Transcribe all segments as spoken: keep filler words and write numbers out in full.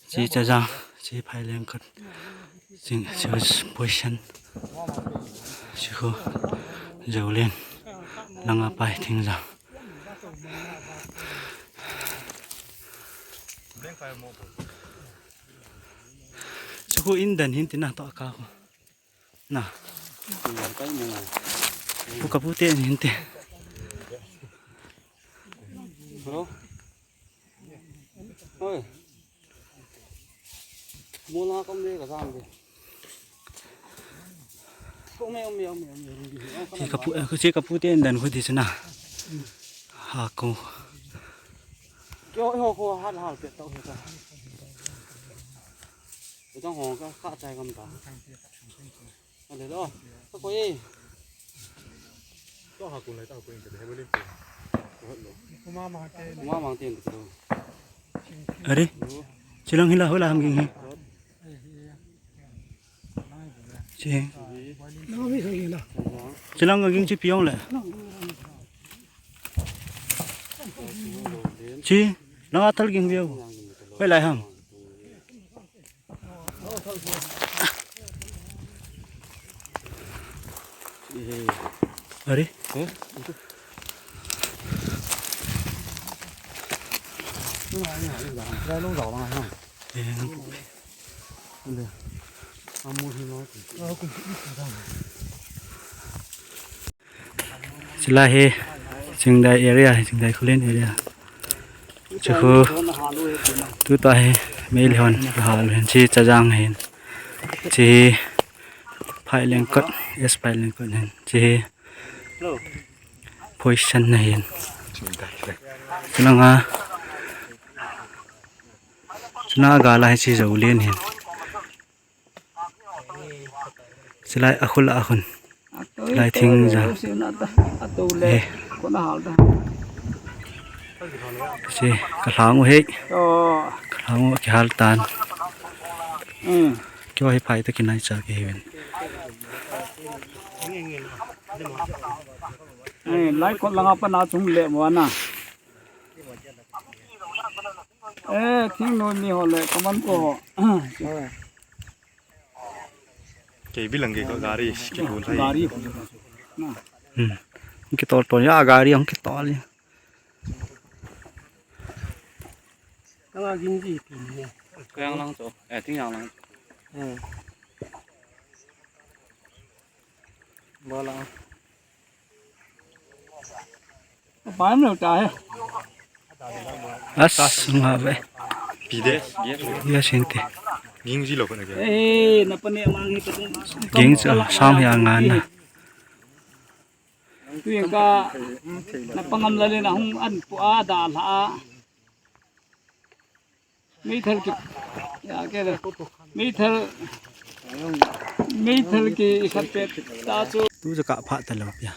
Chi Chajang, chi Phailengkot. Sing, chi position. Chi khu Joulen. Langa pai Thingjang. Chi khu in dan hin tina to ka khu. Na. Pu kapu te hin te. Hello. Oi. Mola kom de ka jam de. Kom me, kom me, kom me, kom me. Chi kapu, eh, chi kapu te dan khu ti sina. Ha ko. Kyo ho ko hal hal pe to he ta. Ko jang ho ka ka chai kam ta. Ale lo. Ka ko e. To ha kun lai ta ko in te he bo lin pe. Ko lo. Kuma ma te. Kuma ma te ko. Are, chilang hila, hila ham ging hi. Chi. Chilang ging chi piong le. Chi, lang atal ging view. Hoilai ham. Are? Chilai hi Chingdai area, Chingdai Khullen area. Chu khu tuta hi Meitei hon hal hin chi Chajang hin. Chi Phailengkot, S Phailengkot hin. Chi position na hin. Chulanga Chuna gala hi chi Joulen hin. Chilai akhul akhun. Chilai Thingjang. Eh. Chi kalhang u hei. Kalhang u kihal tan. Kio hi phai ta kinai cha ki hiven. Lai kot langa pana chung le mo na. Eh, thingnoi mi ho le, kaman ko ho. Kei bilang kei ko gari, kei ko thai. Gari ho. Na. Hmm. Kitol tol ya gari ang kitol ya. Kanga ging ji pi ni. Kayang lang cho. Eh, Thingjang lang. Hmm. Bola. Pai me ta he. As nga ve. Pi de. Ya sinte. Ging ji lo ko na ke. Eh, na pa ne mang hi pa. Ging sa sang ya nga na. Tu ka na pangam la le na hung an pu a da la. Meithal ki, ya ke le. Meithal, meithal ki khat pe ta chu. Tu ja ka pha ta lo pia.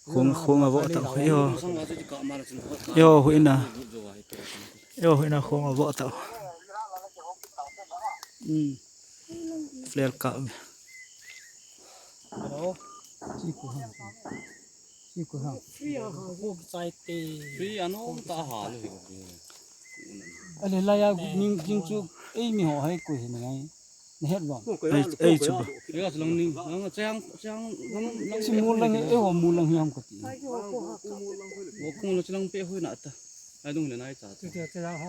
Khong, khong a vo ta khu yo. Yo, hu ina. Yo, hu ina khong a vo ta. Hmm. Flare ka. Hello. Chi ko ha. Chi ko ha. Free a ha. Ko chai te. Free a no ta ha le. Ale la ya ning jing chu ei mi ho hai ko he ngai. Ne het lo. Ei, ei chu. Ya lang ning. Lang chang chang lang lang. Chi mu lang e ho mu lang hi ham ko ti. Wo ko lang pe ho na ta. Ai dung le nai cha. Chu chu chu lang ho.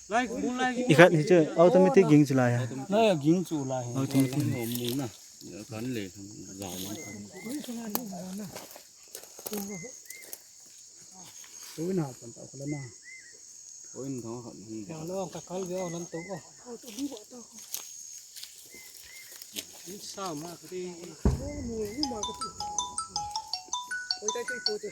I khat hi chu automatic ging chu lai ha. Lai ging chu lai ha. Automatic. Mu na. Kan le thang za ma. Ui na pan ta khala na. Ui na ka kal ve lan to ko. Sa ma ka ti. Ui tai tai ko te.